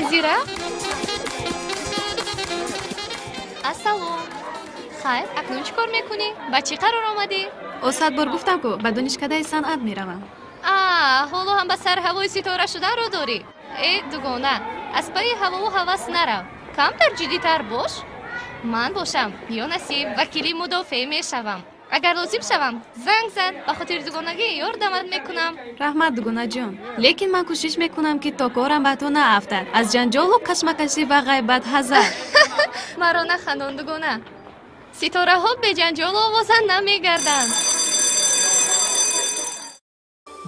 Назира? Ассалом. Хайр, акнун чӣ кор мекунӣ? Ба чӣ қарор омадӣ? О, 100 бор гуфтам ку, ба донишкадаи санъат меравам. А, ҳоло ҳам ба сар ҳавои ситора шуданро дорӣ? Э, дугона, аз пайи ҳавову ҳавас нарав. Камтар ҷиддитар бош. Ман бошам, ё насиб, вакили мудофеъ мешавам. Агар лозим шавам, занг зан, ба хотири дугонагӣ ёрдамат мекунам. Раҳмат, дугонаҷон. Лекин ман кӯшиш мекунам, ки то корам ба ту наафтад. Аз ҷанҷолу кашмакашӣ ва ғайбат ҳазар. Маро нахандон, дугона. Ситораҳо беҷанҷолу овоза намегарданд.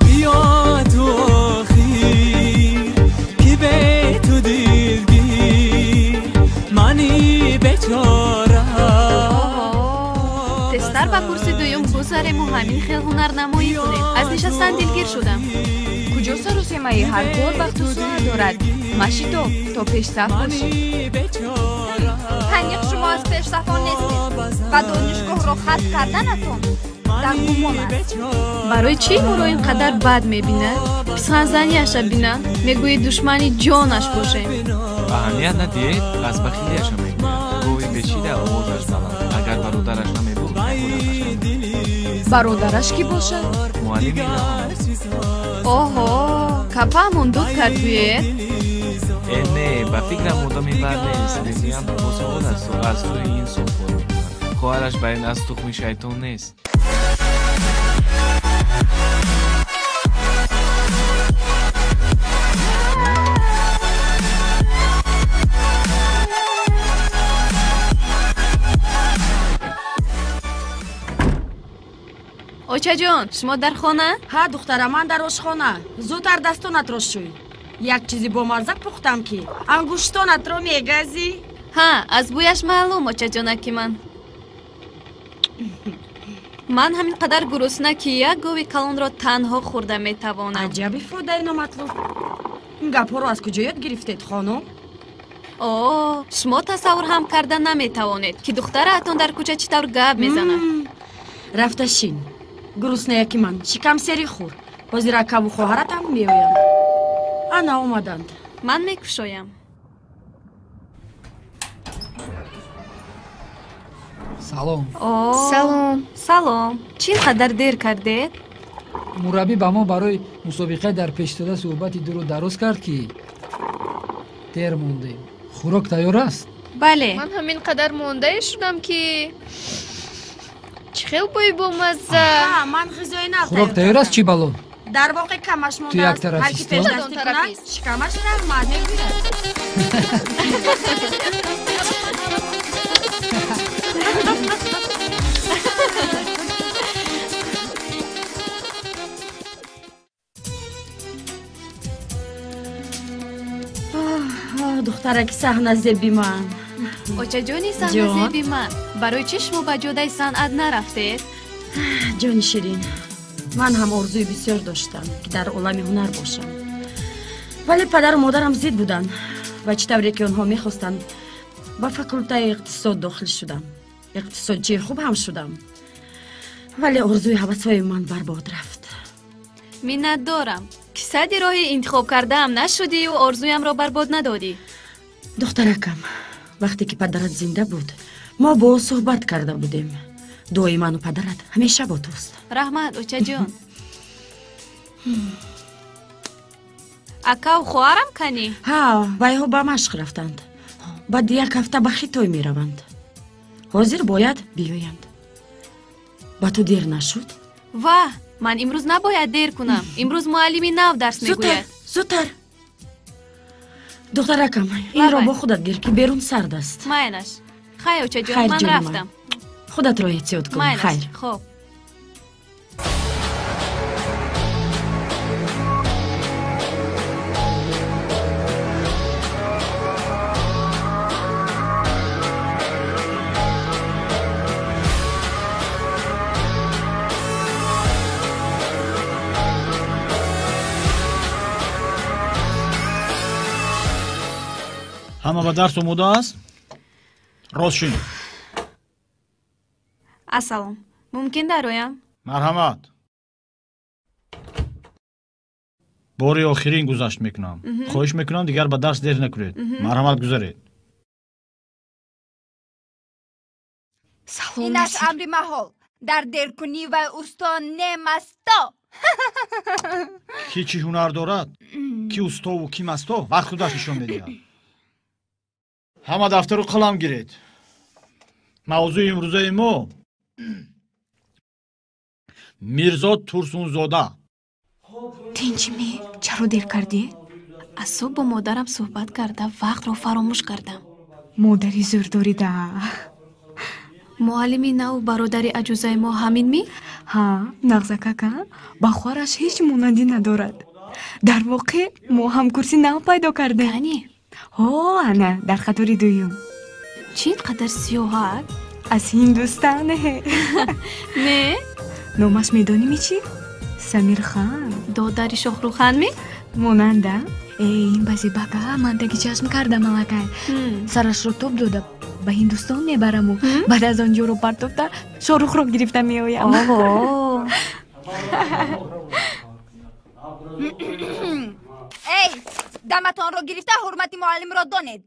Биё ту охир, ки бе ту дилгир, мани бечора. Тезтар ба курси дуюм гузарему ҳамин хел ҳунарнамоӣ кунем. Аз нишастан дилгир шудам. Куҷо сарусемаи ҳар кор вақту соат дорад. Машитоб, то пешсаф бошӣ. Ҳаниқ шумо аз пешсафон нестед ва донишгоҳро хатм карданатон дар гумон аст. Барои чӣ ӯро ин қадар бад мебинад? Писханзанияша бина, мегӯӣ душмани ҷонаш бошем. Аҳамият надиҳед, аз бахилияша мегӯяд. Гови бечида овозаш баланд. Агар бародараш намебуд, мебурдашам. Бародараш кӣ бошад? Муаллими навам. Оҳо, капаамон дуд кард гӯед? Э, не, ба фикрам одами бад нест. Мегӯянд босавод асту аз рӯи инсоф кор мекунад. Хоҳараш ба ин аз тухми шайтон нест. Очаҷон, шумо дар хона? Ҳа, духтара, ман дар ошхона. Зудтар дастонатро шӯй. Як чизи бомазза пухтам, ки ангуштонатро мегазӣ. Ҳа, аз бӯяш маълум, очаҷонаки ман. Ман ҳамин қадар гурусна, ки як гови калонро танҳо хӯрда метавонам. Аҷаб ифодаи номатлуб. Ин гапҳоро аз куҷо ёд гирифтед, хонум? О, шумо тасаввур ҳам карда наметавонед, ки духтараатон дар кӯча чӣ тавр гап мезанад. Рафта шин. Гуруснаяки ман, шикам сери хӯр. Ҳозир акаву хоҳаратам меоянд. Ана омаданд. Ман мекушоям. Салом. Салом. Салом. Чӣ ин қадар дер кардед? Мураббӣ ба мо барои мусобиқаи дар пешистода суҳбати дуру дароз кард, ки дер мондем. Хӯрок тайёр аст? Бале. Ман ҳамин қадар мондае шудам, ки чӣ хел бӯи бомазза. Ман ғизои нав Хӯрок тайёр аст, чӣ бало? Дар воқеъ камаш Ту як мондааст. Ҳар ки тарафисто? пешдастӣ кунад, шикамаш раҳмат мегӯяд. Духтараки саҳназеби ман. Очаҷони саҳназеби ман, барои чӣ шумо ба ҷодаи санъат нарафтед? Ҷони ширин, ман ҳам орзуи бисёр доштам, ки дар олами ҳунар бошам, вале падару модарам зид буданд ва чӣ тавре ки онҳо мехостанд, ба факултаи иқтисод дохил шудам. Иқтисодчии хуб ҳам шудам, вале орзуи ҳавасҳои ман барбод рафт. Миннатдорам, ки садди роҳи интихоб кардаам нашудию орзуямро барбод надодӣ. Духтаракам, вақте ки падарат зинда буд, мо бо ӯ суҳбат карда будем. Дуои ману падарат ҳамеша бо туст. Раҳмат, очаҷон. Акаву хоҳарам канӣ? Ҳа, вайҳо ба машқ рафтанд. Баъди як ҳафта ба Хитой мераванд. Ҳозир бояд биёянд. Ба ту дер нашуд? Ва, ман имрӯз набояд дер кунам. Имрӯз муаллими нав дарс мегӯяд. Зудтар, духтаракам, инро бо худат гир, ки берун сард аст. Майлаш. Хайр, очаҷон, Хайр, ман ҷони ман. рафтам. Худатро эҳтиёт кун. Майлаш. Хайр. Хоб. Ҳама ба дарс омода аст? Рост шин. Ассалом, мумкин дароям? Марҳамат. Бори охирин гузашт мекунам. Хоҳиш мекунам дигар ба дарс дер накунед. Марҳамат, гузаред. Инаш амри маҳол. Дар деркунӣ вай усто немасто. Ки чӣ ҳунар дорад, ки устову ки масто, вақт худаш нишон медиҳад. Ҳама дафтару қалам гиред. Мавзӯи имрӯзаи мо Мирзо Турсунзода. Тинчими, чаро дер кардӣ? Аз субҳ бо модарам суҳбат карда вақтро фаромӯш кардам. Модари зӯр дорида. Муаллими наву бародари аҷузаи мо ҳамин ми? Ҳа, нағзакака, ба хоҳараш ҳеҷ монандӣ надорад. Дар воқеъ мо ҳамкурси нав пайдо кардем. Кани? Ҳо, ана, дар қатори дуюм. Чӣ ин қадар сиёҳак? Аз Ҳиндустан. Не? Номаш медоними чӣ? Самирхан. Додари Шоҳрухан ми? Монанда. Э, ин ба зебака ман таги чашм кардам аллакай. Сарашро тоб дода ба Ҳиндустон мебараму баъд аз он ҷоро партофта Шоҳрухро гирифта меоям. Эй, даматонро гирифта ҳурмати муаллимро донед.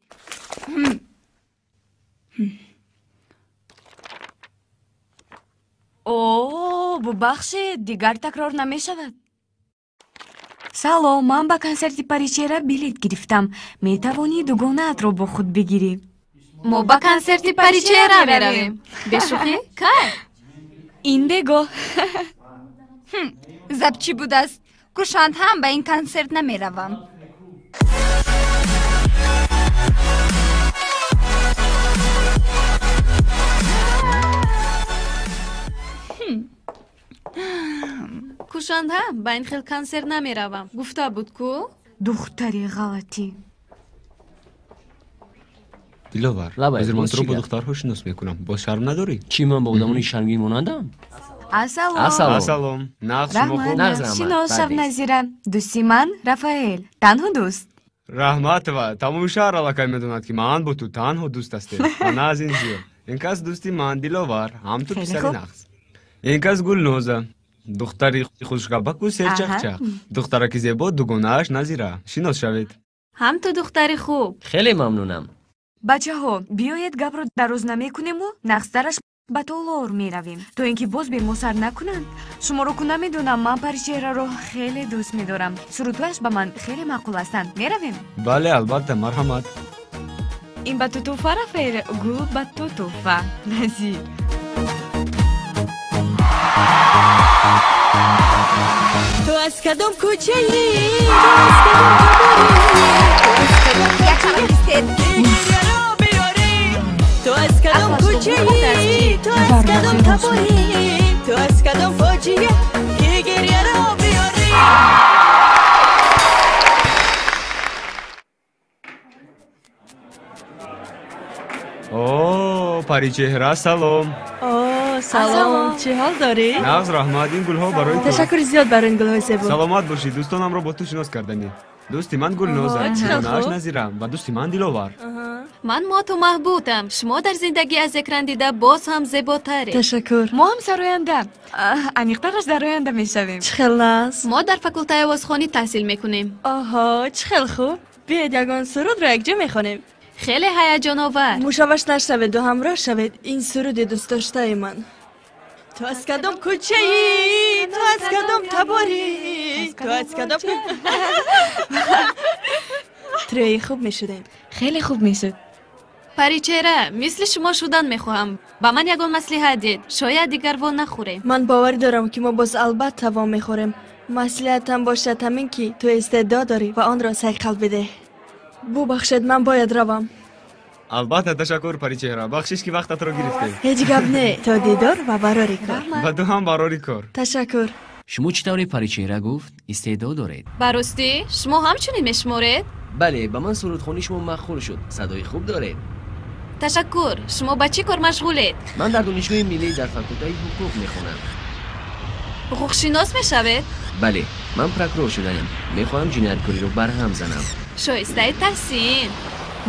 О, бубахшед, дигар такрор намешавад. Салом, ман ба консерти Паричера билет гирифтам. Метавонӣ дугонаатро бо худ бигирӣ? Мо ба консерти Паричера меравем. Бешӯхӣ, кай? Ин бегоҳ. Заб чӣ будааст? Кушанд ҳам ба ин консерт намеравам. Кушанд ҳам ба ин хел консерт намеравам. Гуфта буд ку? Духтари ғалатӣ. Диловар, ҳозир ман туро бо духтарҳо шинос мекунам. Боз шарм надорӣ? Чӣ, ман бо одамони шармгин монандам? Ассалом. Ассалом. Нағз, шумо хуб? Шинос шав, Назира. Дӯсти ман Рафаэл. Танҳо дӯст. Раҳматова, тамоми шаҳр аллакай медонад, ки ман бо ту танҳо дӯст ҳастем. Ва на аз ин зиёд. Ин кас дӯсти ман Диловар, ҳам ту писари нағз. Ин кас Гулноза, духтари хушгапаку серчақчақ. Духтараки зебо дугонааш Назира. Шинос шавед. Ҳам ту духтари хуб. Хеле мамнунам. Бачаҳо, биёед гапро дароз намекунему нағзтараш ба толор меравем, то ин ки боз бемосар накунанд. Шуморо ку намедонам, ман Паричераро хеле дӯст медорам. Сурудҳояш ба ман хеле маъқул ҳастанд. Меравем? Бале, албатта, марҳамат. Ин ба ту тӯҳфа, Рафаэл, гул ба ту тӯҳфа, Назир. Ту аз кадом кӯчаи, ту аз кадом таборӣ, гиряро биёрӣ. Ту аз кадом кӯчаи, ту аз кадом таборӣ, ту аз кадом фоҷиа, ки гиряро биёрӣ. О, Паричеҳра, салом. О, салом, чӣ ҳол дорӣ? Нағз, раҳмат, ин гулҳо барои ту. Ташаккури зиёд барои ин гулҳои зебо. Саломат бошӣ, дӯстонамро бо ту шинос карданӣ. Дӯсти ман Гулноза, дугонааш Назира ва дӯсти ман Диловар. Ман моту маҳбутам. Шумо дар зиндагӣ аз экран дида боз ҳам зеботаред. Ташаккур. Мо ҳам сароянда. Аниқтараш дар оянда мешавем. Чӣ хел нағз. Мо дар факултаи овозхонӣ таҳсил мекунем. Оҳо, чӣ хел хуб. Биёед ягон сурудро якҷо мехонем. Хеле ҳаяҷоновар. Мушавваш нашаведу ҳамроҳ шавед. Ин суруди дӯстдоштаи ман. Ту аз кадом кӯчаӣ, ту аз кадом таборӣ, ту аз кадом. Триои хуб мешудем. Хеле хуб мешуд. Паричера, мисли шумо шудан мехоҳам. Ба ман ягон маслиҳат дед, шояд дигар во нахӯрем. Ман боварӣ дорам, ки мо боз албатта во мехӯрем. Маслиҳатам бошад ҳамин, ки ту истеъдод дорӣ ва онро сайқал бидеҳ. Бубахшед, ман бояд равам. Албатта, ташаккур, Паричеҳра. Бахшиш, ки вақтатро гирифтем. Ҳеҷ гап не. То дидор ва барори кор. Ба ту ҳам барори кор. Ташаккур. Шумо чӣ тавре Паричеҳра гуфт, истеъдод доред? Ба ростӣ, шумо ҳамчунин мешуморед? Бале, ба ман сурудхонии шумо маъқул шуд. Садои хуб доред. Ташаккур. Шумо ба чӣ кор машғулед? Ман дар донишгоҳи миллӣ дар факултаи ҳуқуқ мехонам. Ҳуқуқшинос мешавед? Бале, ман прокурор шуданем. Мехоҳам ҷинояткориро барҳам занам. Шоистаи таҳсин.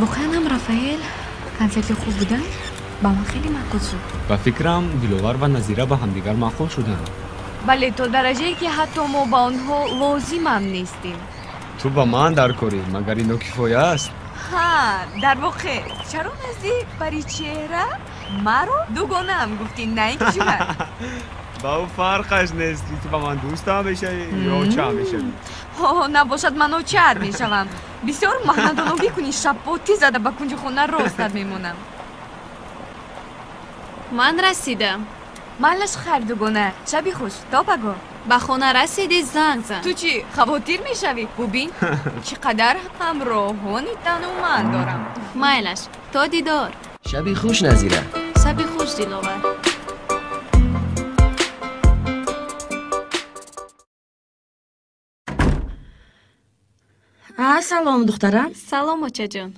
Воқеан ҳам, Рафаэл, консерти хуб буда, ба ман хеле маъқул шуд. Ба фикрам, Диловар ва Назира ба ҳамдигар маъқул шуданд. Бале, то дараҷае ки ҳатто мо ба онҳо лозимам нестем. Ту ба ман дар корӣ, магар ин нокифоя аст? Ҳа, дар воқеъ, чаро назди Паричеҳра маро дугонаам гуфтӣ, на ин ки ҷӯра? Ба ӯ фарқаш нест, ки ту ба ман дӯстам мешавӣ ё ча мешавӣ. Ҳо, набошад, ман очаат мешавам. Бисёр маҳнадоногӣ кунӣ, шаппотӣ зада ба кунҷи хона ростат мемонам. Ман расидам. Майлаш хайр, дугона, шаби хуш, то пагоҳ. Ба хона расидӣ, занг зан. Ту чӣ, хавотир мешавӣ? Бубин, чӣ қадар ҳамроҳони тануманд дорам. Майлаш, то дидор. Шаби хуш, Назира. Шаби хуш, Диловар. Салом, духтарам. Салом, очаҷон.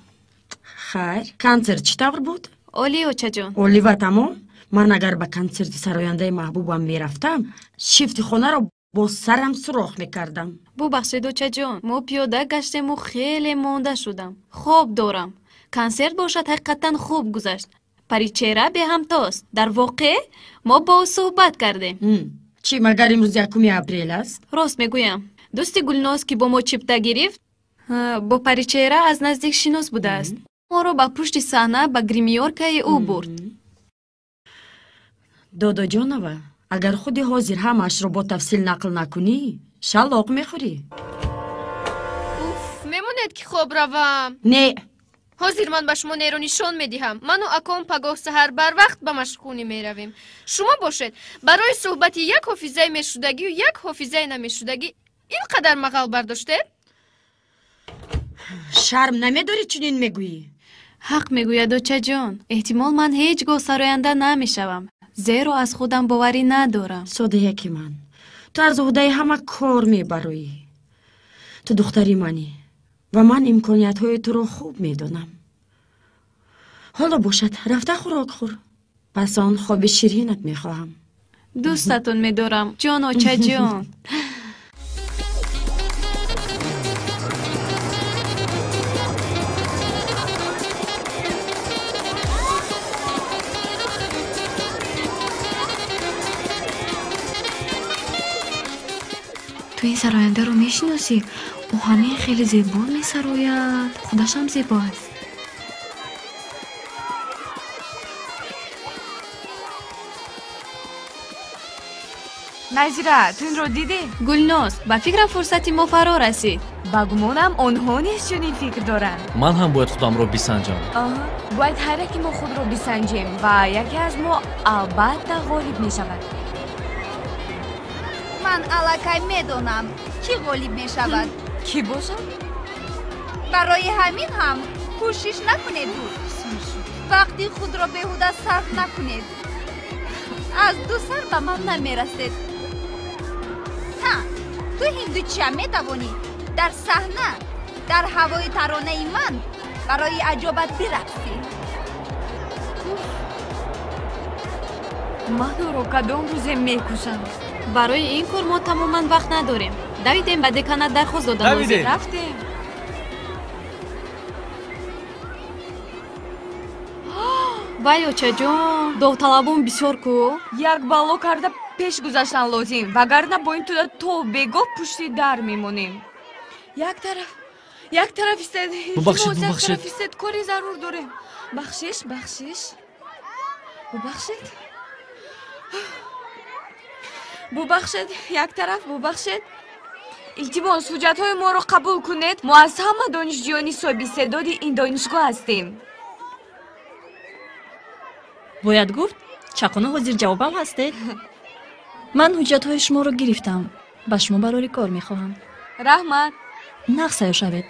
Хайр, консерт чӣ тавр буд? Олӣ, очаҷон. Олӣ ва тамом? Ман агар ба консерти сарояндаи маҳбубам мерафтам, шифти хонаро бо сарам сурох мекардам. Бубахшед, очаҷон, мо пиёда гаштему хеле монда шудам. Хоб дорам. Консерт бошад ҳақиқатан хуб гузашт. Паричеҳра беҳамтост. Дар воқеъ мо бо ӯ суҳбат кардем. Чӣ, магар имрӯз 1 апрел аст? Рост мегӯям. Дӯсти Гулноз, ки бо мо чипта гирифт, бо Паричеҳра аз наздик шинос будааст. Моро ба пушти саҳна ба гримёркаи ӯ бурд. Додоҷонова, агар худи ҳозир ҳамаашро бо тафсил нақл накунӣ, шалоқ мехӯрӣ. Уф, мемонед ки хоб равам? Не. Ҳозир ман ба шумо неро нишон медиҳам. Ману аком пагоҳ саҳар барвақт ба машқхунӣ меравем. Шумо бошед, барои суҳбати як ҳофизаи мешудагию як ҳофизаи намешудагӣ ин қадар мағал бардоштед? Шарм намедорӣ чунин мегӯӣ? Ҳақ мегӯяд, очаҷон. Эҳтимол ман ҳеҷ гоҳ сароянда намешавам, зеро аз худам боварӣ надорам. Содияки ман, ту аз уҳдаи ҳама кор мебароӣ. Ту духтари манӣ ва ман имкониятҳои туро хуб медонам. Ҳоло бошад, рафта хӯрок хӯр. Пас он хоби ширинат мехоҳам. Дӯстатон медорам, ҷон очаҷон. Ту ин сарояндаро мешиносӣ? Ӯ ҳамин хеле зебо месарояд. Худашам зебо аст. Назира, ту инро дидӣ? Гулноз, ба фикрам фурсати мо фаро расид. Ба гумонам, онҳо низ чунин фикр доранд. Ман ҳам бояд худамро бисанҷам. Бояд ҳар яке мо худро бисанҷем ва яке аз мо албатта ғолиб мешавад. Ман аллакай медонам, кӣ ғолиб мешавад. Кӣ бошад? Барои ҳамин ҳам кӯшиш накунед. Вақти худро беҳуда сарф накунед. Аз ду сар ба ман намерасед. Ҳа, ту ҳиндучия метавонӣ дар саҳна, дар ҳавои таронаи ман барои аҷобат бирақсӣ. Ман ӯро кадом рӯзе мекушам? Барои ин кор мо тамоман вақт надорем. Давидем ба деканат дархост дода лозим. Рафтем. Вай, очаҷон, довталабон бисёр ку. Як бало карда пеш гузаштан лозим, вагарна бо ин тӯда то бегоҳ пушти дар мемонем. Як тараф, як тараф истед. Бубахшед, Илтимос, як бубахшед. тараф истед, кори зарур дорем. Бахшиш, бахшиш. Бубахшед. Бубахшед, як тараф, бубахшед. Илтимос, ҳуҷҷатҳои моро қабул кунед. Мо аз ҳама донишҷӯёни соҳиби истеъдоди ин донишгоҳ ҳастем. Бояд гуфт, чақону ҳозир ҷавобам ҳастед. Ман ҳуҷҷатҳои шуморо гирифтам. Ба шумо барори кор мехоҳам. Раҳмат. Нағз сайёр шавед.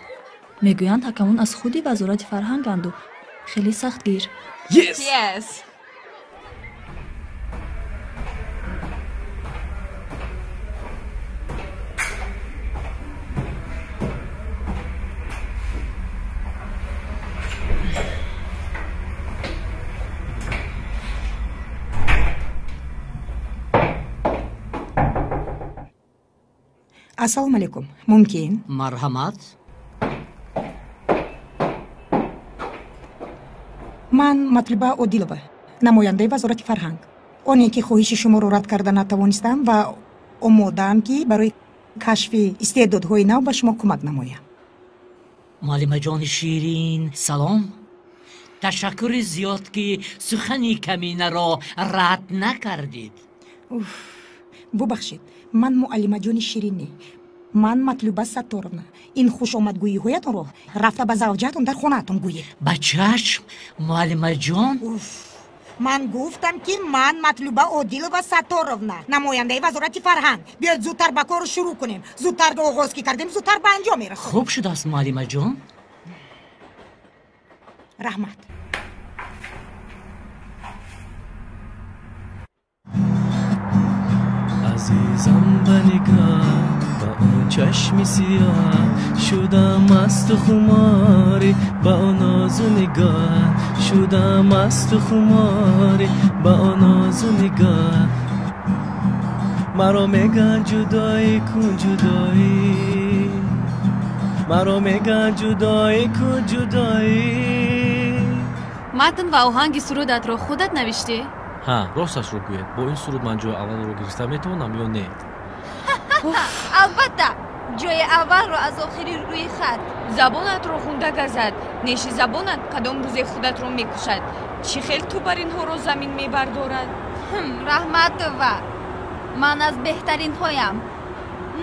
Мегӯянд, ҳакамон аз худи Вазорати фарҳанганду хеле сахтгир. Yes! Yes. Ассалому алайкум. Мумкин? Марҳамат. Ман Матлуба Одилова, намояндаи Вазорати фарҳанг. Оне ки хоҳиши шуморо рад карда натавонистам ва омодаам, ки барои кашфи истеъдодҳои нав ба шумо кӯмак намоям. Муаллимаҷони ширин, салом. Ташаккури зиёд, ки сухани каминаро рад накардид. Уф, бубахшед, ман муаллимаҷони ширин не, ман Матлуба Сатторовна. Ин хушомадгӯиҳоятонро рафта ба завҷаатон дар хонаатон гӯед. Ба чашм, муаллимаҷон. Уф, ман гуфтам, ки ман Матлуба Одилова Сатторовна, намояндаи Вазорати фарҳанг. Биёед, зудтар ба корро шурӯъ кунем. Зудтар оғоз ки кардем, зудтар ба анҷом мерасонем. Хуб шудааст, муаллимаҷон. Раҳмат. Азизам, ба нигоҳ, ба он чашми сиёҳ шудам масту хуморӣ, ба он нозу нигоҳ шудам масту хуморӣ, ба он нозу нигоҳ. Маро меган ҷудоӣ кун, ҷудоӣ, маро меган ҷудоӣ кун, ҷудоӣ. Матн ва оҳанги сурудатро худат навиштӣ? Ҳа, росташро гӯед, бо ин суруд ман ҷои аввалро гирифта метавонам ё не? Албатта, ҷои аввалро аз охири рӯи хат. Забонатро хунда газад. Неши забонат кадом рӯзе худатро мекушад. Чӣ хел ту бар инҳоро замин мебардорад? Раҳматова, ман аз беҳтаринҳоям.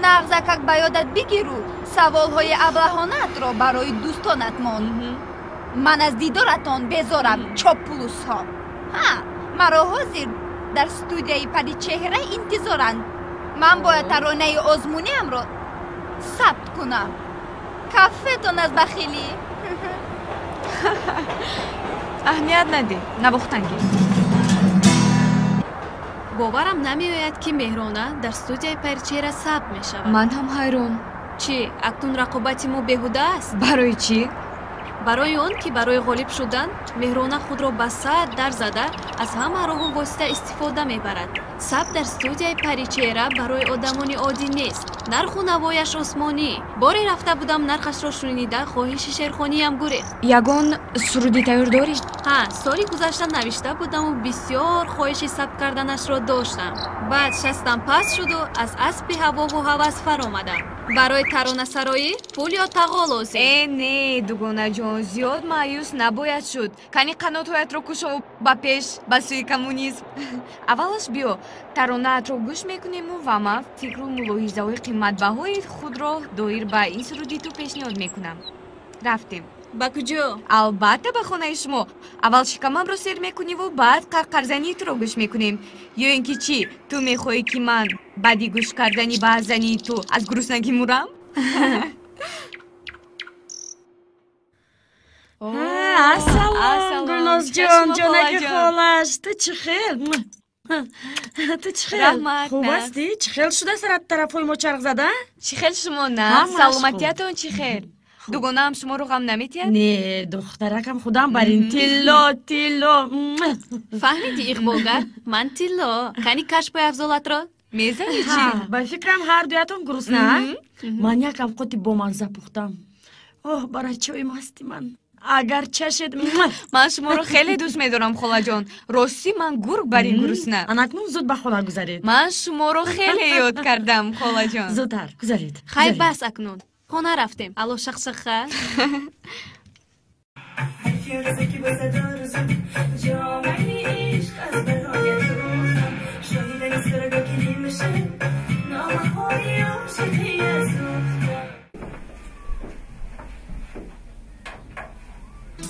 Нағзакак ба ёдат бигиру саволҳои аблаҳонаатро барои дӯстонат мон. Ман аз дидоратон безорам, чопплусҳо. Ҳа, маро ҳозир дар студияи Паричеҳра интизоранд. Ман бояд таронаи озмуниамро сабт кунам. Кафетон аз бахилӣ. Аҳамият надеҳ, навохтан гир. Боварам намеояд, ки Меҳрона дар студияи Паричеҳра сабт мешавад. Ман ҳам ҳайрон. Чӣ, акнун рақобати мо беҳуда аст? Барои чӣ? Барои он ки барои ғолиб шудан Меҳрона худро ба сад дар зада аз ҳама роҳу восита истифода мебарад. Сабт дар студияи Паричеҳра барои одамони оддӣ нест. Нарху навояш осмонӣ. Боре рафта будам, нархашро шунида хоҳиши шеърхониям гурехт. Ягон суруди тайёр дорӣ? Ҳа, соли гузашта навишта будаму бисёр хоҳиши сабт карданашро доштам. Баъд шастам паст шуду аз аспи ҳавову ҳавас фаромадам. Барои таронасароӣ пул ё тағо лозим. Э, не, дугонаҷон, зиёд маъюс набояд шуд. Кани қанотҳоятро кушову ба пеш, ба сӯи коммунизм. Аввалаш биё, таронаатро гӯш мекунему ва ман фикру мулоҳизаҳои қиматбаҳои худро доир ба ин суруди ту пешниҳод мекунам. Рафтем. Ба куҷо? Албатта, ба хонаи шумо. Аввал шикамамро сер мекуниву баъд қарқарзании туро гӯш мекунем. Ё ин ки чӣ, ту мехоҳӣ, ки ман баъди гӯш кардани баъзании ту аз гуруснагӣ мурам? Ассалом, Гулнозҷон, ҷонаки холаш, ту чӣ хел? Ту чӣ хел? Раҳмат. Хуб ҳастӣ? Чӣ хел шуда сарат тарафҳои мо чарх зада? Чӣ хел шумо, на? Саломатиятон чӣ хел? Дугонаам шуморо ғам наметиҳад? Не, духтаракам, худам барин. Тилло, тилло. Фаҳмиди, иғвогар, ман тилло. Кани кашпои афзолатро? Мезани чӣ? Ба фикрам, ҳар дуятон гурусна. Ман як авқоти бомазза пухтам. Оҳ, барачои масти ман. Агар чашед. Ман шуморо хеле дӯст медорам, холаҷон. Ростӣ, ман гург бар ин гурусна. Анакнун зуд ба хона гузаред. Ман шуморо хеле ёд кардам, холаҷон. Зудтар гузаред. Хай, бас, акнун хона рафтем. Алло, шақшақа.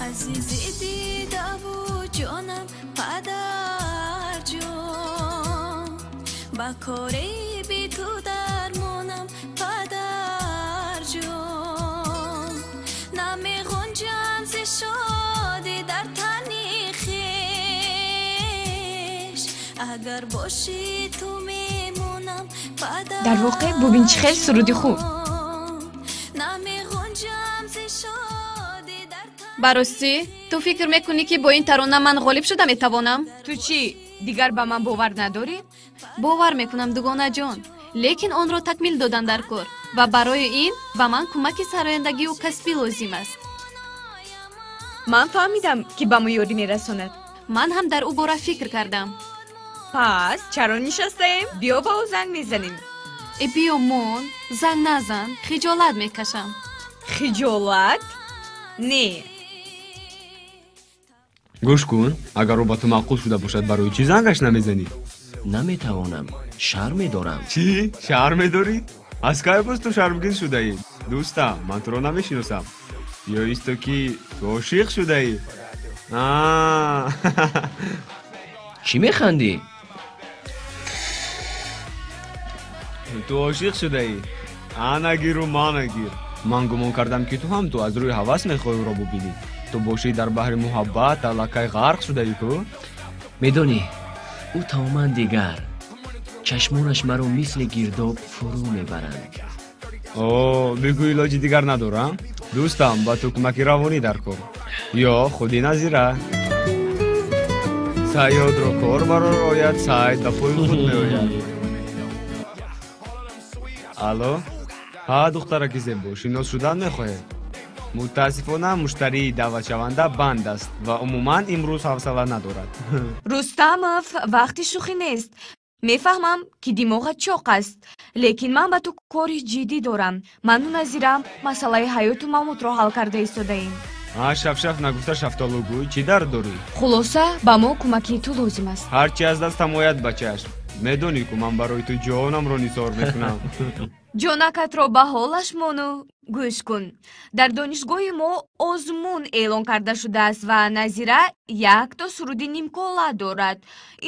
Азизи дидаву ҷонам, падарҷон, ба кори би ту дармонам, падарҷон. Намеғунҷам зи шодӣ дар тани хеш, агар бошӣ ту мемонам, падар. Дар воқеъ, бубин, чӣ хел суруди хуб. Намеғунҷам зи шодӣ дар Ба ростӣ, ту фикр мекунӣ, ки бо ин тарона ман ғолиб шуда метавонам? Ту чӣ, дигар ба ман бовар надорӣ? Бовар мекунам, дугонаҷон, лекин онро такмил додан дар кор ва барои ин ба ман кӯмаки сарояндагию касбӣ лозим аст. Ман фаҳмидам, ки ба мо ёрӣ мерасонад. Ман ҳам дар ӯ бора фикр кардам. Пас чаро нишастаем? Биё, ба ӯ занг мезанем. Э, биё, мон, занг назан, хиҷолат мекашам. Хиҷолат? Не. Гӯш кун, агар ӯ ба ту маъқул шуда бошад, барои чӣ зангаш намезанӣ? Наметавонам, шарм медорам. Чӣ? Шарм медорӣ? Аз кай боз ту шармгин шудаӣ? Дӯстам, ман туро намешиносам. Ё исто ки ту ошиқ шудаӣ? Чӣ механдӣ? Ту ошиқ шудаӣ? Ана гиру мана гир. Ман гумон кардам, ки ту ҳам ту аз рӯи ҳавас мехоҳӣ ӯро бубинӣ. Ту бошӣ дар баҳри муҳаббат аллакай ғарқ шудаӣ ку? Медонӣ, ӯ тамоман дигар. Чашмонаш маро мисли гирдоб фурӯ мебаранд. О, бигӯ, илоҷи дигар надорам. Дӯстам, ба ту кӯмаки равонӣ дар кор. Ё худи Назира. Сайёдро кор барор ояд, сайд ба пои худ меояд. Алло? Ҳа, духтараки зебо, шинос шудан мехоҳед? Мутаассифона, муштарии даъватшаванда банд аст ва умуман имрӯз ҳавсала надорад. Рустамов, вақти шӯхӣ нест. Мефаҳмам, ки димоғат чоқ аст, лекин ман ба ту кори ҷиддӣ дорам. Ману Назира масъалаи ҳаёту мамотро ҳал карда истодаем. А, шафшаф нагуфта шафтолу гӯй, чӣ дард дорӣ? Хулоса, ба мо кӯмаки ту лозим аст. Ҳар чи аз дастам ояд, ба чашм. Медонӣ ку, ман барои ту ҷонамро нисор мекунам. Ҷонакатро ба ҳолаш мону гӯш кун. Дар донишгоҳи мо озмун эълон карда шудааст ва Назира якто суруди нимкола дорад.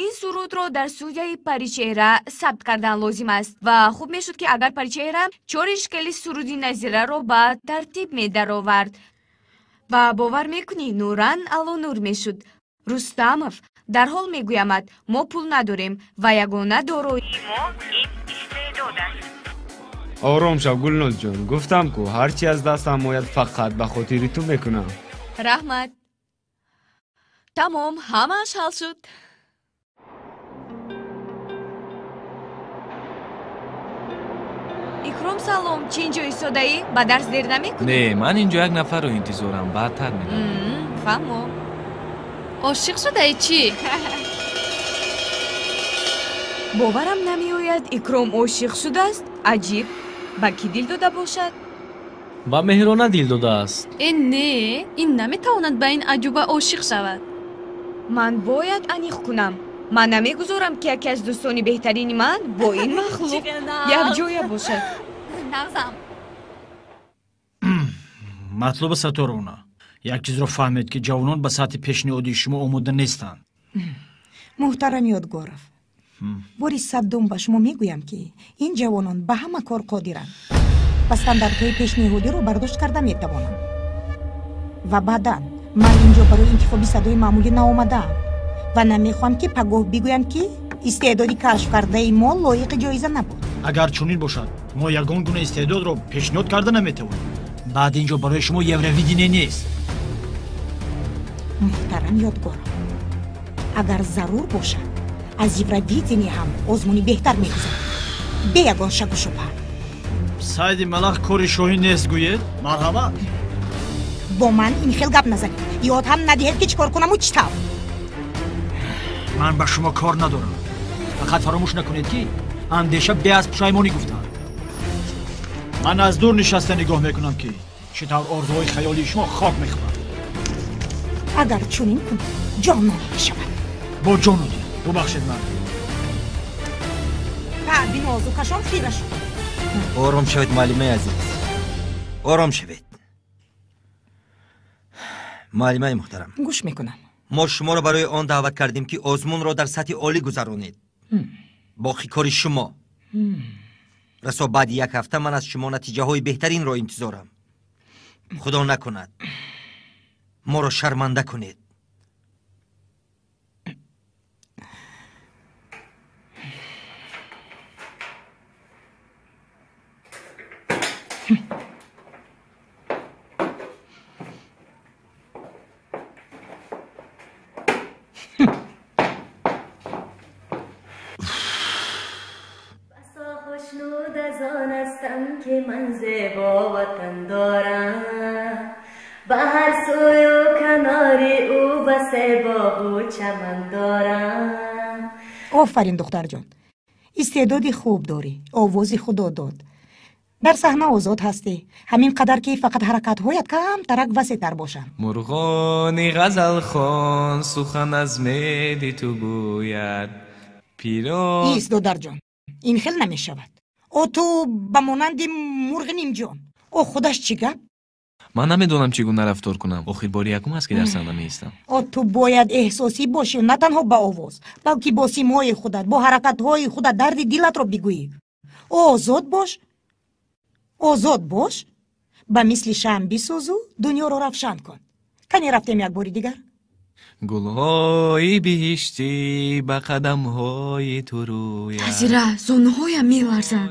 Ин сурудро дар студияи Паричеҳра сабт кардан лозим аст ва хуб мешуд, ки агар Паричеҳра чори шикали суруди Назираро ба тартиб медаровард. Ва бовар мекунӣ, нуран аллонур мешуд. Рустамов, дарҳол мегӯямад, мо пул надорем ва ягона дороии мо ин истеъдод аст. Ором шав, Гулнозҷон. Гуфтам ку, ҳар чи аз дастам ояд, фақат ба хотири ту мекунам. Раҳмат. Тамом, ҳамааш ҳал шуд. Икром, салом. Чӣ инҷо истодаӣ? Ба дарс дер намекунӣ? Не, ман инҷо як нафарро интизорам, баъдтар медонам. Фаҳмо. Ошиқ шудаӣ чӣ? Боварам намеояд, Икром ошиқ шудааст. Аҷиб, ба кӣ дил дода бошад? Ба Меҳрона дил додааст. Э, не, ин наметавонад ба ин аҷуба ошиқ шавад. Ман бояд аниқ кунам. Ман намегузорам, ки яке аз дӯстони беҳтарини ман бо ин махлуқ якҷоя бошад. Нағзам. Матлуба Сатторовна, як чизро фаҳмед, ки ҷавонон ба сатҳи пешниҳодии шумо омода нестанд. Муҳтарам Ёдгоров, бори саддум ба шумо мегӯям, ки ин ҷавонон ба ҳама кор қодиранд ва стандартҳои пешниҳодиро бардошт карда метавонанд. Ва баъдан ман инҷо барои интихоби садои маъмулӣ наомадаам ва намехоҳам, ки пагоҳ бигӯянд, ки истеъдоди кашф кардаи мо лоиқи ҷоиза набуд. Агар чунин бошад, мо ягон гуна истеъдодро пешниҳод карда наметавонем. Баъд инҷо барои шумо Евровидение нест. Муҳтарам Ёдгоров, агар зарур бошад, аз Евровидение ҳам озмуни беҳтар мегузарад, бе ягон шаку шубҳа. Сайди малах кори шоҳӣ нест, гӯед? Марҳамат. Бо ман ин хел гап назанед. Ёд ҳам надиҳед, ки чӣ кор кунаму чӣ тавр. Ман ба шумо кор надорам. Фақат фаромӯш накунед, ки андеша бе аз пушаймонӣ гуфтанд. Ман аз дур нишаста нигоҳ мекунам, ки чӣ тавр орзуҳои хаёлии шумо хок мехӯрад. Агар чунин кунед, ҷонон мешавад. Бо ҷону дил. Бубахшед ман. Таъби нозукашон хира шуд. Ором шавед, муаллимаи азиз, ором шавед. Муаллимаи муҳтарам, гӯш мекунам. Мо шуморо барои он даъват кардем, ки озмунро дар сатҳи олӣ гузаронед. Боқӣ кори шумо. Расо баъди як ҳафта ман аз шумо натиҷаҳои беҳтаринро интизорам. Худо накунад, моро шарманда кунед. ки ман зебо ватан дорам, ба ҳар сӯю канори ӯ басе боғу чаман дорам. Офарин, духтарҷон, истеъдоди хуб дорӣ, овози худо дод. Дар саҳна озод ҳастӣ, ҳамин қадар ки фақат ҳаракатҳоят камтарак васеътар бошанд. Мурғони ғазалхон сухан аз меди ту гӯяд. Пиро Ист, додарҷон, ин хел намешавад. О, ту ба монанди мурғи нимҷон. О, худаш чӣ гап? Ман намедонам чӣ гуна рафтор кунам. Охир бори якум аст, ки дар саҳна меистам. О, ту бояд эҳсосӣ бошӣ, на танҳо ба овоз, балки бо симои худат, бо ҳаракатҳои худат дарди дилатро бигӯӣ. О, озод бош, озод бош, ба мисли шамъ бисӯзу дунёро равшан кун. Кане рафтем як бори дигар. Гулҳои биҳиштӣ ба қадамҳои ту рӯяд. Назира, зонуҳоям меларзанд.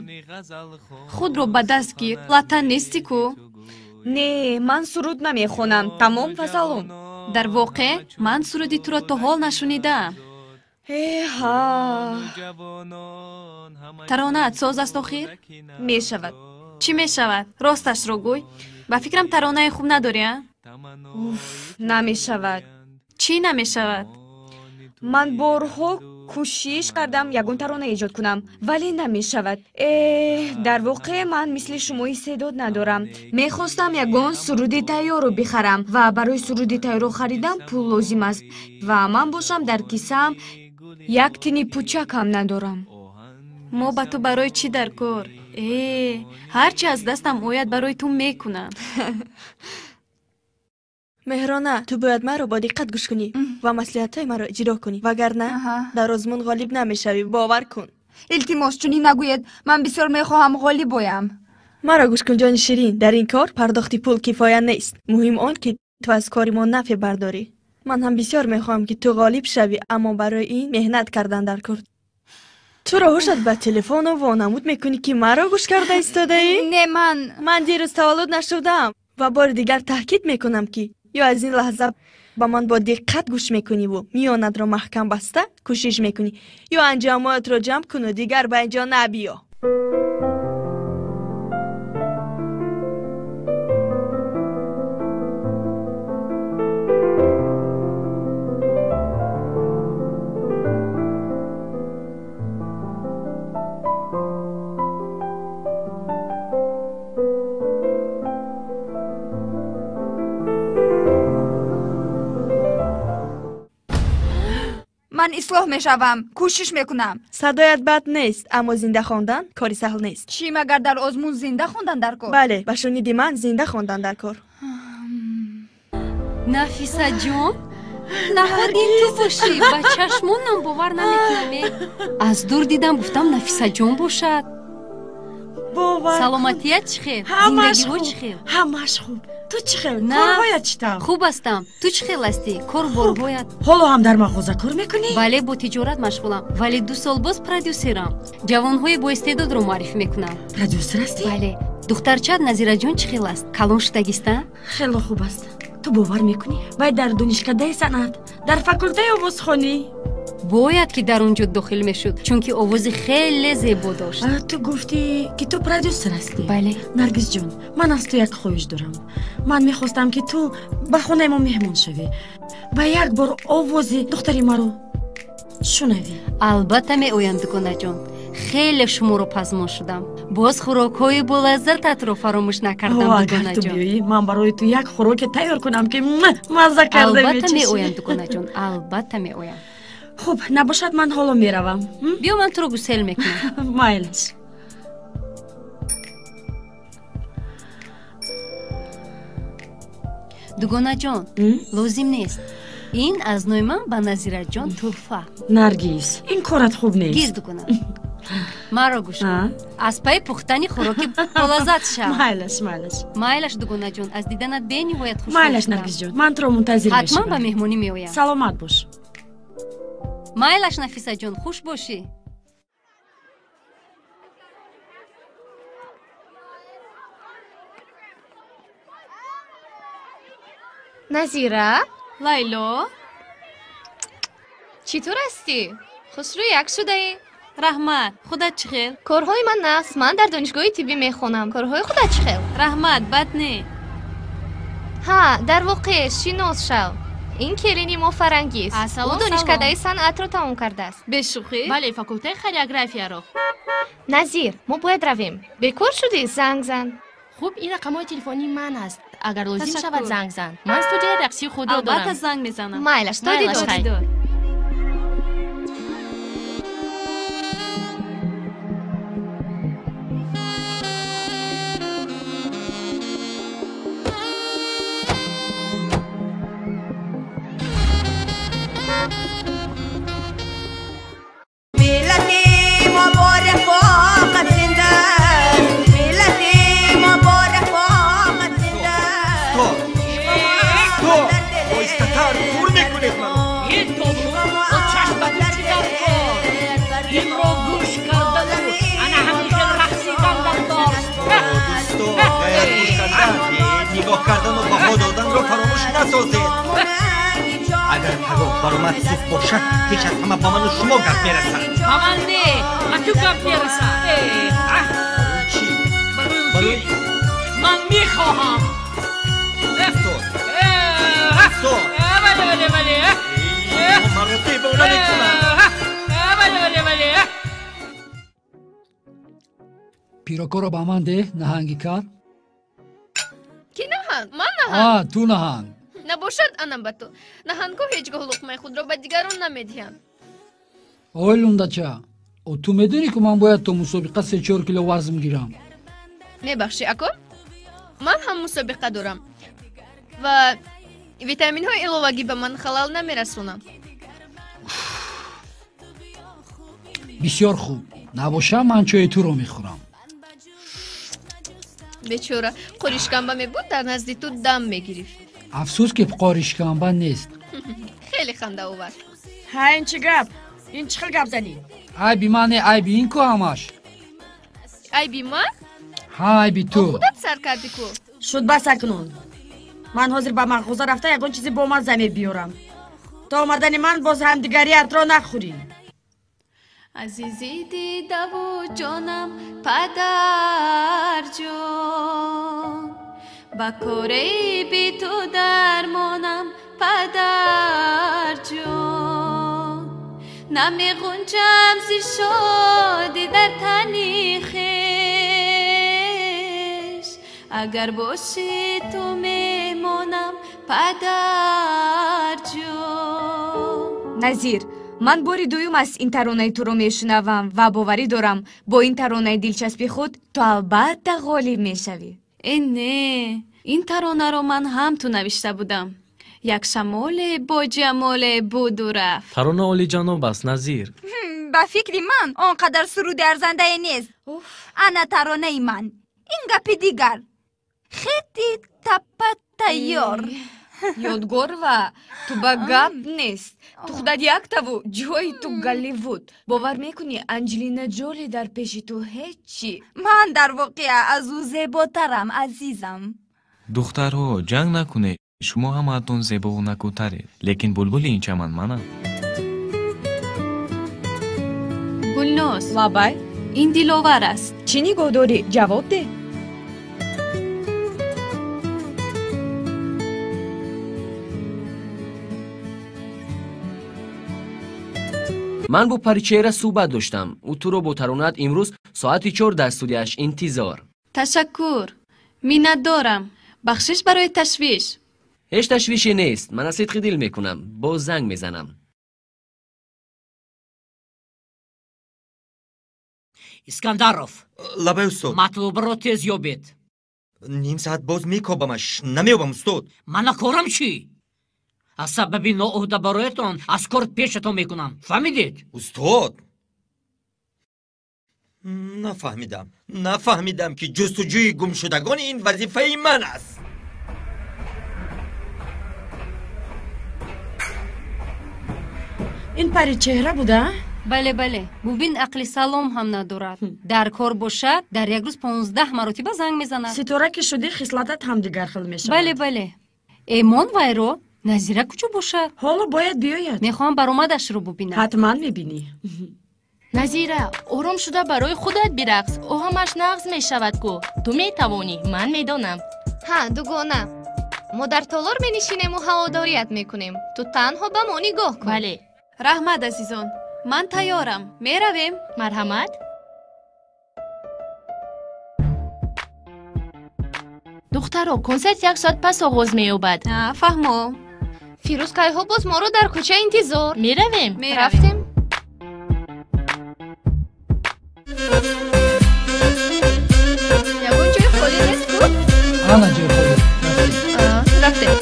Худро ба даст гир, лата нестӣ ку. Не, ман суруд намехонам. Тамом ва салом. Дар воқеъ ман суруди туро то ҳол нашунидаам. Эҳа. Таронаат соз аст охир? Мешавад. Чӣ мешавад? Росташро гӯй. Ба фикрам таронаи хуб надорӣ, а? Уф, намешавад. Чӣ намешавад? Ман борҳо кӯшиш кардам ягон тарона эҷод кунам, вале намешавад. Э, дар воқеъ ман мисли шумо истеъдод надорам. Мехостам ягон суруди тайёрро бихарам ва барои суруди тайёрро харидан пул лозим аст ва ман бошам дар кисаам як тини пучак ҳам надорам. Мо ба ту барои чӣ дар кор? Э, ҳар чи аз дастам ояд, барои ту мекунам. Меҳрона, ту бояд маро бо диққат гӯш кунӣ ва маслиҳатҳои маро иҷро кунӣ, вагарна дар озмун ғолиб намешавӣ, бовар кун. Илтимос, чунин нагӯед. Ман бисёр мехоҳам ғолиб оям. Маро гӯш кун, ҷони ширин, дар ин кор пардохти пул кифоя нест. Муҳим он, ки ту аз кори мо нафъе бардорӣ. Ман ҳам бисёр мехоҳам, ки ту ғолиб шавӣ, аммо барои ин меҳнат кардан дар кор. Туро ҳушат ба телефону вонамуд мекунӣ, ки маро гӯш карда истодаӣ? Не, ман Ман дирӯз таваллуд нашудаам ва бори дигар таъкид мекунам, ки ё аз ин лаҳза ба ман бо диққат гӯш мекуниву миёнатро маҳкам баста кӯшиш мекунӣ, ё анҷомоятро ҷамъ куну дигар ба ин ҷо набиё. Ман ислоҳ мешавам, кӯшиш мекунам. Садоят бад нест, аммо зинда хондан кори саҳл нест. Чӣ, магар дар озмун зинда хондан дар кор? Бале, ба шуниди ман зинда хондан дар кор. Нафисаҷон, наход ин ту бошӣ? Ба чашмонам бовар намекунам. Аз дур дидам, гуфтам, Нафисаҷон бошад. Саломатият чӣ хел? Зиндагиҳо чӣ хел? Ҳамаш хуб. Ту чӣ хел? Корҳоят чӣ тавр? Хуб ҳастам. Ту чӣ хел ҳастӣ? Кор борҳоят? Ҳоло ҳам дар мағоза кор мекунӣ? Бале, бо тиҷорат машғулам, вале 2 сол боз продюсерам. Ҷавонҳои боистеъдодро муаррифӣ мекунам. Продюсер ҳастӣ? Бале. Духтарчаат Назираҷон чӣ хел аст? Калон шудагиста? Хело хуб аст. Ту бовар мекунӣ, вай дар донишкадаи санъат, дар факултаи овозхонӣ. Бояд ки дар он ҷо дохил мешуд, чунки овози хеле зебо дошт. Ту гуфтӣ, ки ту продюсер ҳастӣ? Бале. Наргизҷон, ман аз ту як хоҳиш дорам. Ман мехостам, ки ту ба хонаи мо меҳмон шавӣ ва як бор овози духтари маро шунавӣ. Албатта меоям, дугонаҷон. Хеле шуморо пазмон шудам. Боз хӯрокҳои болаззататро фаромӯш накардам. Агар ту биёӣ, ман барои ту як хӯроке тайёр кунам, ки мазза карда Албатта меоям, дугонаҷон, албатта меоям. Хуб, набошад, ман ҳоло меравам. Биё, ман туро гусел мекунам. Майлаш. Дугонаҷон, лозим нест. Ин аз нои ман ба Назираҷон тӯҳфа. Наргиз, ин корат хуб нест. Гир, дугона, маро гӯш кун. Аз пайи пухтани хӯроки болаззат шав. Майлаш, майлаш. Майлаш, дугонаҷон, аз диданат бениҳоят хушҳол. Майлаш, Наргизҷон, ман туро мунтазир мешавам. Ҳатман ба меҳмонӣ меоям. Саломат бош. Майлаш, Нафисаҷон, хуш бошӣ. Назира? Лайло? Чӣ тур ҳастӣ? Хушрӯ як шудаӣ. Раҳмат. Худат чӣ хел? Корҳои ман нағз. Ман дар донишгоҳи тиббӣ мехонам. Корҳои худат чӣ хел? Раҳмат, бад не. Ҳа, дар воқеъ шинос шав. Ин келини мо Фарангиз. Салом, Ӯ донишкадаи санъатро тамом кардааст. Бешӯхӣ? Бале, факултаи хореографияро. Назир, мо бояд равем. Бекор шудӣ, занг зан. Хуб, ин рақамҳои телефонии ман аст. Агар лозим Ташаккур. шавад, занг зан. Ман студияи рақсии худро дорам. Албатта, занг мезанам. Майлаш, то Майлаш, дидор. хайр. Миллати мо бо рафоқат зинда аст, миллати мо бо рафоқат зинда аст. Стоп! Оҳистатар, пур мекунед маро. Ин добро чашм ба ту чӣ дар кор? Инро гӯш кардану ана ҳамин хел рақсидан дар кор. Дӯсто, ғайр гӯш кардан, нигоҳ кардану баҳо доданро фаромӯш насозед. Агар пагоҳ баромад суф бошад, пеш аз ҳама ба ману шумо гап мерасад. Ба ман не, ба ту гап мерасад. Чӣ? Барои ман мехоҳам. Устод! Устод! Бале, бале, бале. Маро девона мекунад. Бале, бале, бале. Пирокоро ба ман деҳ, наҳанги кар. Ки наҳанг? Ман А, наҳанг? ту наҳанг. Набошад, анам ба ту. Наҳангҳо ҳеҷ гоҳ луқмаи худро ба дигарон намедиҳанд. Ой, лундача, о, ту медонӣ, ки ман бояд то мусобиқа 3-4 кило вазн гирам. Мебахшӣ, ако, ман ҳам мусобиқа дорам ва витаминҳои иловагӣ ба ман халал намерасонанд. Бисёр хуб, набошам, ман чойи туро мехӯрам. Бечора, қоришкамба мебуд, дар назди ту дам мегирифт. Афсӯс, ки қоришкамба нест. Хеле хандаовар. Ҳа, ин чӣ гап? Ин чӣ хел гап занӣ? Айби ман не, айби ин ку ҳамаш. Айби ман? Ҳа, айби ту. Худат сар кардӣ ку. Шуд, бас акнун. Ман ҳозир ба мағоза рафта ягон чизе бомазза мебиёрам. То омадани ман боз ҳамдигариятро нахӯрӣ. Азизи дидаву ҷонам, падарҷон, ба кораи би ту дармонам, падарҷон, намеғунҷам зи шодӣ дар тани хеш, агар бошӣ ту мемонам, падарҷон. Назир, ман бори дуюм аст ин таронаи туро мешунавам ва боварӣ дорам, бо ин таронаи дилчаспи худ ту албатта ғолиб мешавӣ. Э не, ин таронаро ман ҳам ту навишта будам. Як шамоле бо ҷамоле буду рафт. Тарона олиҷаноб аст, Назир. Ба фикри ман, он қадар суруди арзандае нест. Ана таронаи ман. Ин гапи дигар. Хети таппа тайёр. Ёдгорова, ту ба гап нест. Ту худат яктаву ҷои ту Голливуд. Бовар мекунӣ, Анҷелина Ҷоли дар пеши ту ҳеччи. Ман дар воқеа аз ӯ зеботарам, азизам. Духтарҳо, ҷанг накунед. Шумо ҳамаатон зебову накӯтаред, лекин булбули ин чаман манам. Гулноз. Лабай. Ин Диловар аст. Чӣ нигоҳ дорӣ? Ҷавоб деҳ. Ман бо Паричеҳра суҳбат доштам. Ӯ туро бо таронаат имрӯз соати 4 дар студияаш интизор. Ташаккур, миннатдорам. Бахшиш барои ташвиш. Ҳеҷ ташвише нест. Ман аз сидқи дил мекунам. Боз занг мезанам. Искандаров. Лабай, устод. Матлубаро тез ёбед. Ним саат боз мекобамаш, намеёбам, устод. Мана корам чӣ? Аз сабаби ноуҳдабароятон аз кор пешатон мекунам, фаҳмидед? Устод, нафаҳмидам, нафаҳмидам, ки ҷустуҷӯи гумшудагон ин вазифаи ман аст. Ин паричеҳра буда? Бале, бале, бубин, ақли салом ҳам надорад. Дар кор бошад, дар як рӯз 15 маротиба занг мезанад. Ситора ки шудӣ, хислатат ҳам дигар хел мешавад. Бале, бале. Эмон вайро. Назира куҷо бошад? Ҳоло бояд биёяд. Мехоҳам баромадашро бубинам. Ҳатман мебинӣ. Назира, ором шуда барои худат бирақс. Ӯ ҳамаш нағз мешавад ку. Ту метавонӣ, ман медонам. Ҳа, дугона. Мо дар толор менишинему ҳаводорият мекунем. Ту танҳо ба мо нигоҳ кун. Бале. Раҳмат, азизон. Ман тайёрам. Меравем. Марҳамат. Духтаро, консерт як соат пас оғоз меёбад. Фаҳмо. Фирӯз кайҳо боз моро дар кӯча интизор. Меравем? Рафтем. Ягон ҷои холӣ нест ку? Ана ҷои холӣ. Рафтем.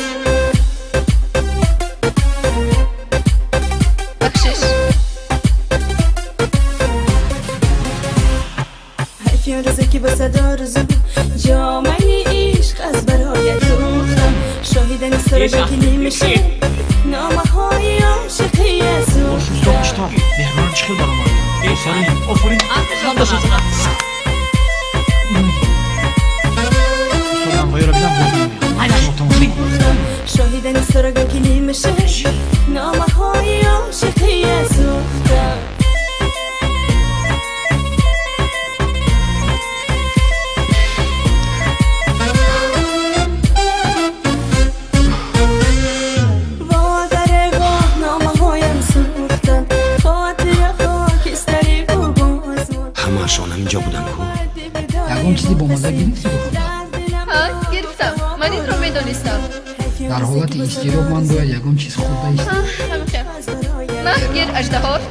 Бахшиш. Ҳайфи он рӯзе ки бо садо рӯзу ҷомаи ишқ аз бароят дӯхтам, шоҳидани сарога ки нимашаб номаҳои ошиқӣ сӯхтам. Меҳрон чӣ хел баромад? Офарин, офарин. Хандаша зад. Устодам ваёра бинам боз меоям. Шоҳидани сарога ки нимашаб номаҳои ошиқӣ сӯхтам. Ҳамаашон ҳаминҷо буданд ку? Ягон чизи бомазза гирифтӣ, духтар? Ҳа, гирифтам. Ман инро медонистам. Дар ҳолати изтироб ман бояд ягон чиз хӯрда истам. Ман гир, аждаҳор.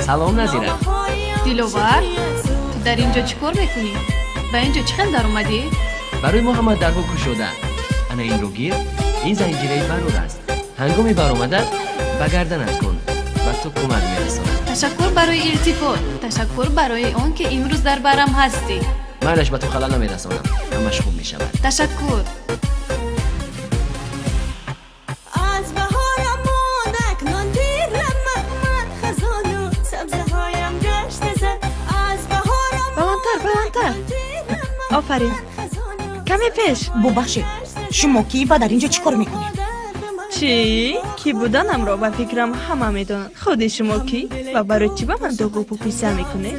Салом, Назира. Диловар, ту дар ин ҷо чӣ кор мекунӣ? Ба ин ҷо чӣ хел даромадӣ? Барои мо ҳама дарҳо кушода. Ана инро гир, ин занҷираи барор аст. Ҳангоми баромадан ба гарданат кун, ба ту кӯмак мерасонад. Ташаккур барои илтифот. Ташаккур барои он ки имрӯз дар барам ҳастӣ. Майлаш, ба ту халал намерасонам. Ҳамаш хуб мешавад. Ташаккур. Аз баҳорам монд акнун тирам, ман хазону сабзаҳоям гашта зад. Аз баҳорам. Баландтар, баландтар. Офарин. Каме пеш. Бубахшед, шумо кӣ ва дар ин ҷо чӣ кор мекунед? Чӣ? Кӣ буданамро ба фикрам ҳама медонанд. Худи шумо кӣ ва барои чӣ ба ман дуғупу писа мекунед?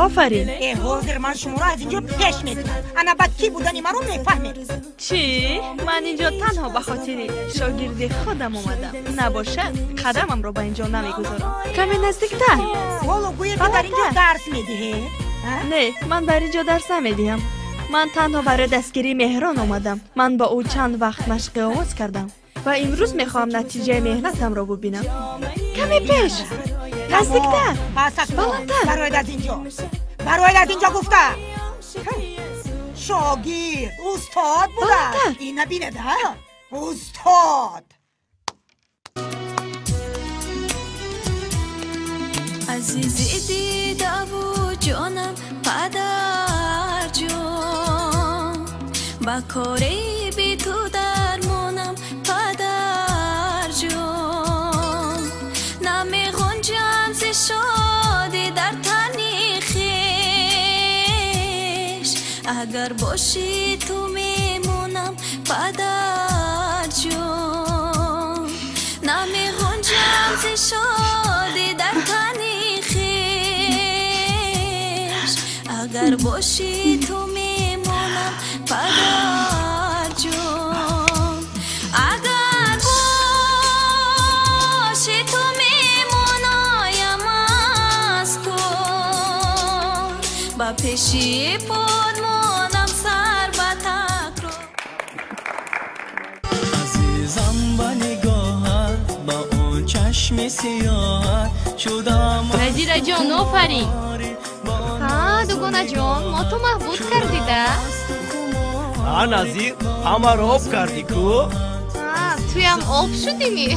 Офарин. Э, ҳозир ман шуморо аз ин ҷо пеш мекунам. Ана баъд кӣ будани маро мефаҳмед. Чӣ? Ман инҷо танҳо ба хотири шогирди худам омадам. Набошад, қадамамро ба инҷо намегузорам. Каме наздиктар. Ҳоло гӯё ки дар ин ҷо дарс медиҳед? Не, ман дар инҷо дарс намедиҳам. Ман танҳо барои дастгирии Меҳрон омадам. Ман бо ӯ чанд вақт машқи овоз кардам ва имрӯз мехоҳам натиҷаи меҳнатамро бубинам. Каме пеш, наздиктар, баландтар. Барояд аз инҷо, барояд аз инҷо гуфта. Шогирд устод буда. Ина бинед, ҳа, устод. Азизи дидаву ҷонам, падарҷон, ба кори би ту дармонам, падарҷон. Намеғунҷам зи шодӣ дар тани хеш, агар бошӣ ту мемонам, падарҷон. Намеғунҷам зи шодӣ дар тани хеш, агар бошӣ ту мемонам, падарҷон. Агар бошӣ ту мемонаям аз кор, ба пеши под монам сар ба такрор. Азизам, ба нигоҳат, ба он чашми сиёҳат шудам. Назираҷон, офарин. Ҳа, дугонаҷон, мо ту маҳбуд кардида. Ҳа, Назир, ҳамаро об кардӣ ку? Туям об шудими?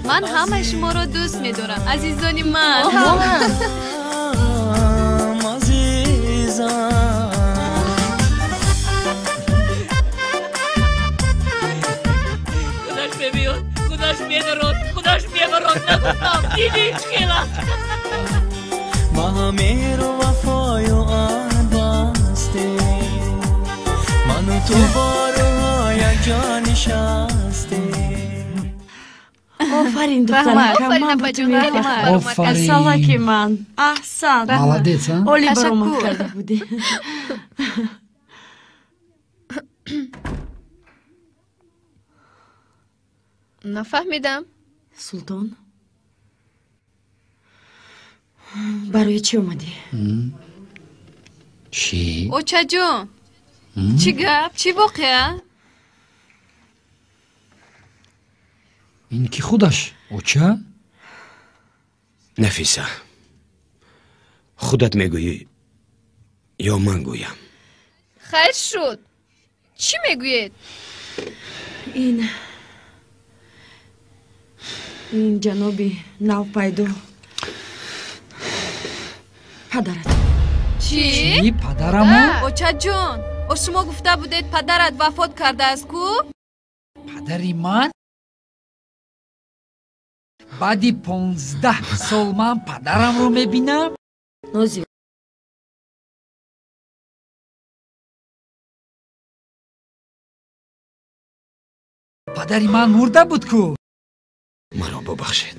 Ман ҳамаи шуморо дӯст медорам, азизони ман. Азизам. Худаш мебиёд, худаш медарод, худаш мебарод. Нагуфтам, дидӣ чӣ хел аст? Ба меҳру вафою аҳд бастем, ману ту бо рӯҳо якҷо нишастем. Офарин, духтаракам, ман ба ту мефахрам. Офарин. Салаки ман. Аҳсан. Молодец, а? Олӣ баромад карда будӣ. Нафаҳмидам. Султон, барои чӣ омадӣ? Чӣ? Очаҷон, чӣ гап, чӣ воқеа? Ин ки худаш, оча? Нафиса, худат мегӯӣ ё ман гӯям? Хайр шуд. Чӣ мегӯед? Ин ҷаноби навпайдо падарат. Чӣ? Чӣ? Падарамо? Очаҷон, о шумо гуфта будед падарат вафот кардааст ку? Падари ман? Баъди 15 сол ман падарамро мебинам? Нозир, падари ман мурда буд ку? Маро бубахшед.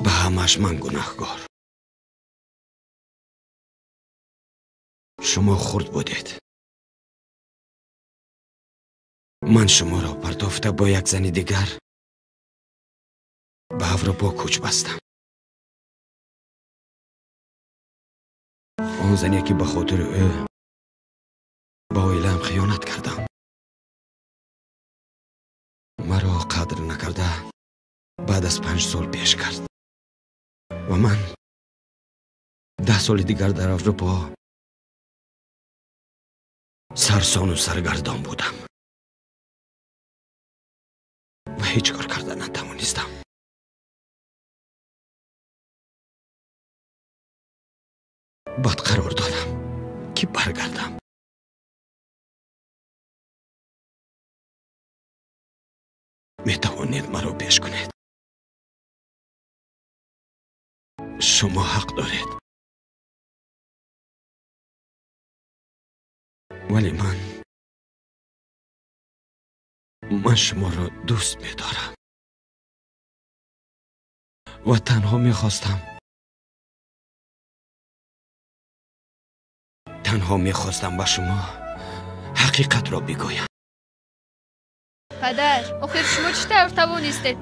Ба ҳамаш ман гунаҳкор. Шумо хурд будед. Ман шуморо партофта бо як зани дигар ба Аврупо кӯч бастам. Он зане ки ба хотири ӯ ба оилаам хиёнат кардам, маро қадр накарда баъд аз 5 сол пеш кард ва ман 10 соли дигар дар Аврупо сарсону саргардон будам ва ҳеҷ кор карда натавонистам. Баъд қарор додам ки баргардам. Метавонед маро пеш кунед. Шумо ҳақ доред. Вале ман шуморо дӯст медорам ва танҳо мехостам ба шумо ҳақиқатро бигӯям. Падар, охир шумо чӣ тавр тавонистед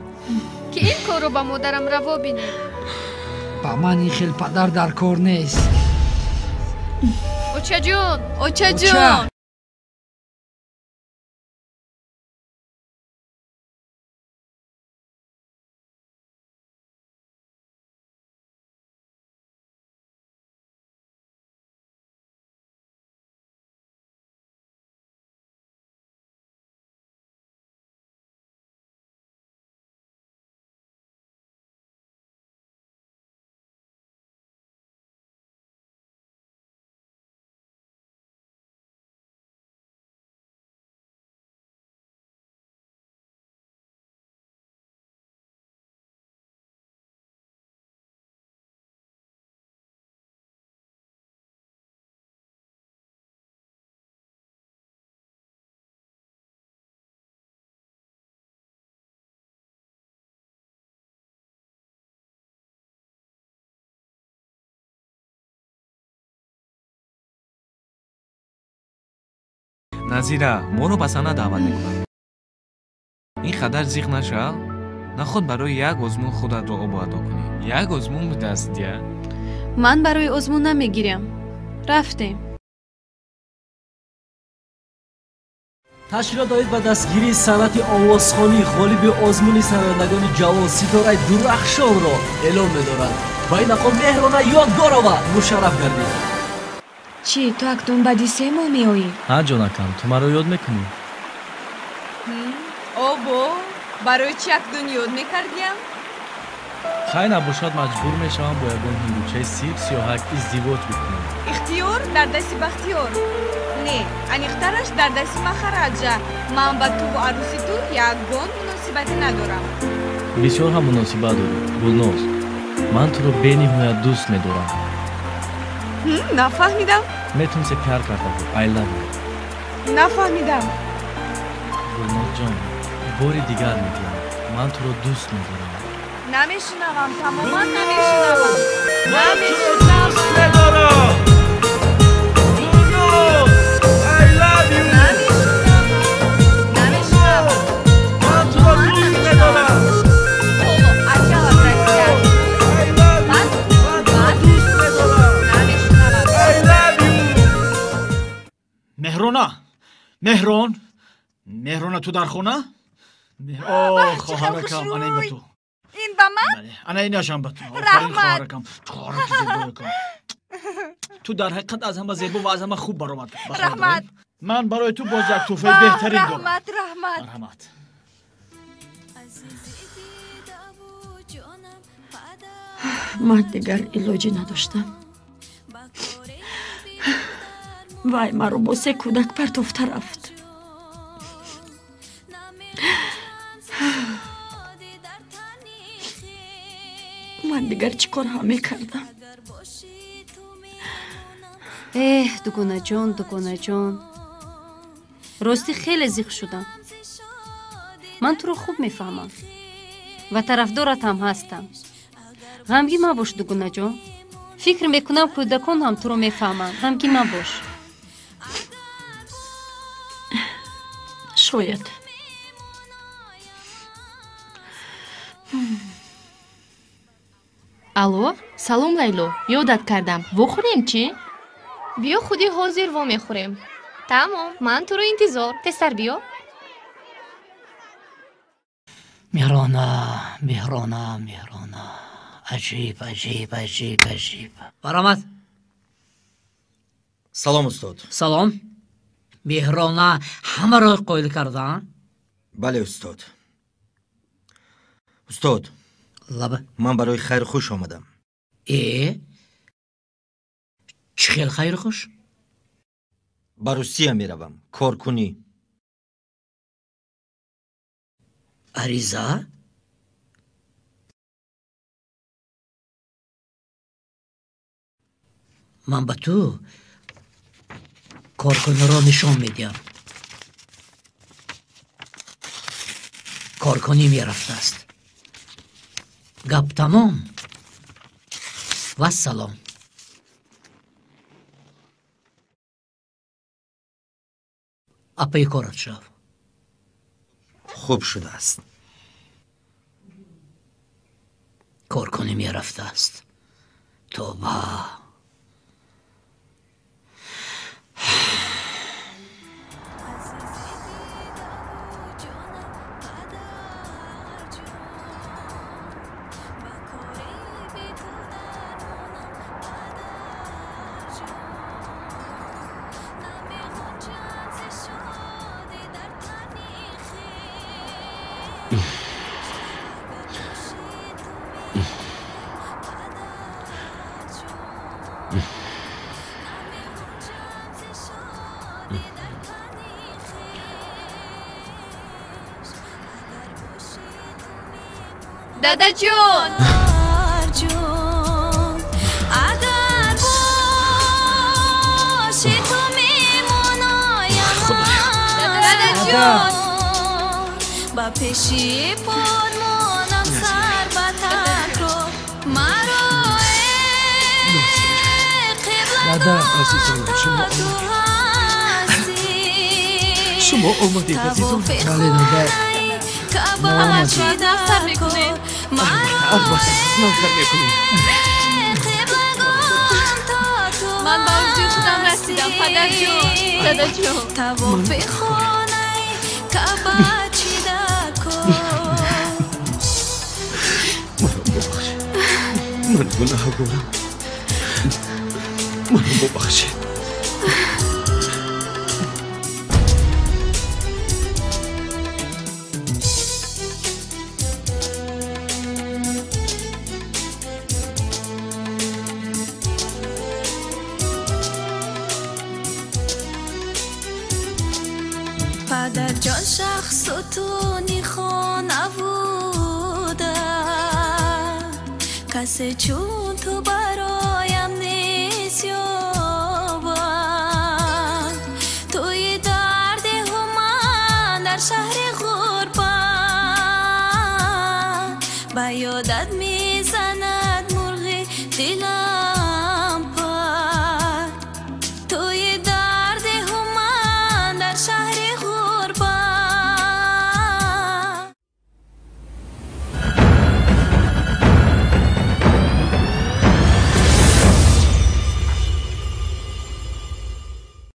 ки ин корро ба модарам раво бинед? Ба ман ин хел падар дар кор нест. Очаҷон, очаҷон! Назира, моро ба саҳна даъват мекунанд. Ин қадар зиқ нашав. Наход барои як озмун худатро обу адо кунӣ. Як озмун будааст, я? Ман барои озмун намегирям. Рафтем. Ташкилот оид ба дастгирии санъати овозхонӣ ғолиби озмуни сарояндагони ҷавон Ситораи Дурахшонро эълон медорад. Ба ин мақом Меҳрона Ёдгорова мушарраф гардид. Чӣ, ту акнун баъди 3 моҳ меоӣ? Ҳа, ҷонакам, ту маро ёд мекунӣ? Обо, барои чӣ акнун ёд мекардиям? Хай набошад, маҷбур мешавам бо ягон ҳиндучаи сиб сиёҳак издивоҷ бикунам. Ихтиёр дар дасти Бахтиёр. Не, аниқтараш дар дасти Махараҷа. Ман ба туву арӯси ту ягон муносибате надорам. Бисёр ҳам муносибат дорӣ, Гулноз. Ман туро бениҳоят дӯст медорам. Нафаҳмидам. Ме тумсе пяр карда буд. I love you. Нафаҳмидам. Гулнозҷон, бори дигар мегӯям, ман туро дӯст медорам. Намешунавам, тамоман намешунавам. Ман туро дӯст медорам. Гулноз, I love you. Намешунавам. Меҳрона, Меҳрон, Меҳрона, ту дар хона? О, хоҳаракам, ана ин ба ту. Ин ба ман? Ана инашам ба ту. Раҳмат. Хоҳаракам, хоҳараки зебоякам. Ту дар ҳақиқат аз ҳама зебо ва аз ҳама хуб баромад. Раҳмат. Ман барои ту боз як тӯҳфаи беҳтарин дорам. Раҳмат, раҳмат. Марҳамат. Ман дигар илоҷӣ надоштам. Вай маро бо се кӯдак партофта рафт. Ман дигар чӣ кор ҳам мекардам? Эҳ, дугонаҷон, дугонаҷон, ростӣ хеле зиқ шудам. Ман туро хуб мефаҳмам ва тарафдорат ҳам ҳастам. Ғамгин мабош, дугонаҷон. Фикр мекунам, кӯдакон ҳам туро мефаҳманд. Ғамгин мабош. Шояд. Алло, салом, Лайло, ёдат кардам. Вохӯрем чӣ? Биё, худи ҳозир вомехӯрем. Тамом, ман туро интизор. Тезтар биё. Меҳрона, Меҳрона, Меҳрона, аҷиб, аҷиб, аҷиб, аҷиб. Баромад. Салом, устод. Салом. Меҳрона ҳамаро қоил кардан? Бале, устод. Устод, лаба, ман барои хайру хуш омадам. Э, чӣ хел хайру хуш? Ба Русия меравам, коркунӣ. Ариза? Ман ба ту коркуниро нишон медиҳам. Коркунӣ мерафтааст. Гап тамом. Вассалом. Апаи корат шав. Хуб шудааст. Коркунӣ мерафтааст. Тоба. Дадаҷон, агар боши ту мемонаям, дадаҷон, ба пеши под монам сар ба такрор, маро Дада, қибла ту ҳастӣ. Шумо омадед, азизон. Бале, дада. Нафтар мекунем. Нафтар мекунем. Ман ба орзуи худам расидам, падарҷон, дадаҷон. Тавофи хонаи Каъба чида кун. Маро бубахшед, ман гунаҳгорам, маро бубахшед. Падарҷон, шахсу туни хона буда, касе чун ту бароям нест ёбад. Туи дардиҳу ман дар шаҳри ғурбат, ба ёдат мезанад мурғи дилам.